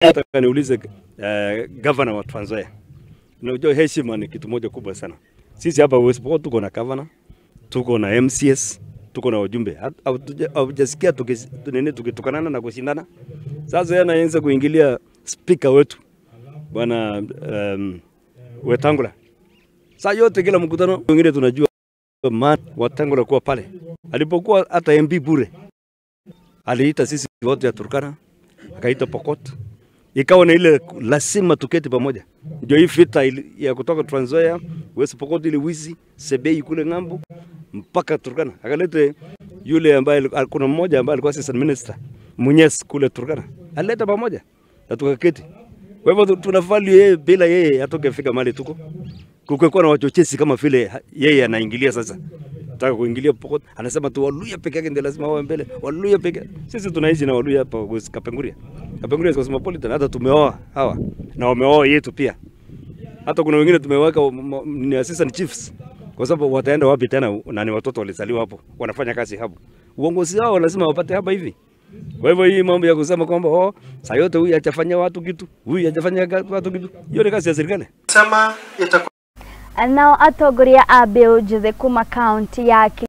Nataka niulize governor wa Trans Nzoia. Unajua heshima ni kitu moja kubwa sana. Sisi hapa West Pokot tuko na governor, tuko na MCS, tuko na wajumbe. Hatujasikia nini tukitukanana na kushindana. Sasa yeye anaanza kuingilia speaker wetu Bwana Wetangula. Saa yote kila mkutano wengine tunajua man Wetangula kuwa pale. Alipokuwa hata MP bure, aliita sisi wote ya Turkana, akaita Pokot. Ikawa na ile lazima tuketi pamoja. Ndio hii vita ya kutoka Trans Nzoia, West Pokot ile wizi, Sebei kule ng'ambo mpaka Turkana. Akalete yule ambaye kuna mmoja ambaye alikuwa assistant minister Munyes kule Turkana. Alileta pamoja na tukaketi. Kwa hivyo tuna value yeye, bila yeye hatungefika mahali tuko. Kukekuwa na wachochezi kama vile yeye anaingilia sasa. Nataka kuingilia Pokot, anasema tu Waluya peke yake ndio lazima wawe mbele. Waluya peke. Sisi tunaishi na Waluya hapa West Kapenguria. Kapenguria is cosmopolitan, hata tumeoa hawa na wameoa yetu pia. Hata kuna wengine tumeweka ni assistant chiefs, kwa sababu wataenda wapi tena na ni watoto walizaliwa hapo, wanafanya kazi hapo. Uongozi wao lazima wapate hapa hivi. Kwa hivyo hii mambo ya kusema kwamba oh, saa yote huyu hajafanya watu kitu, huyu hajafanya watu kitu, hiyo ni kazi ya serikali. Sema itakuwa Nao atongoria a mbeũ njĩthĩ kuma kaunti ya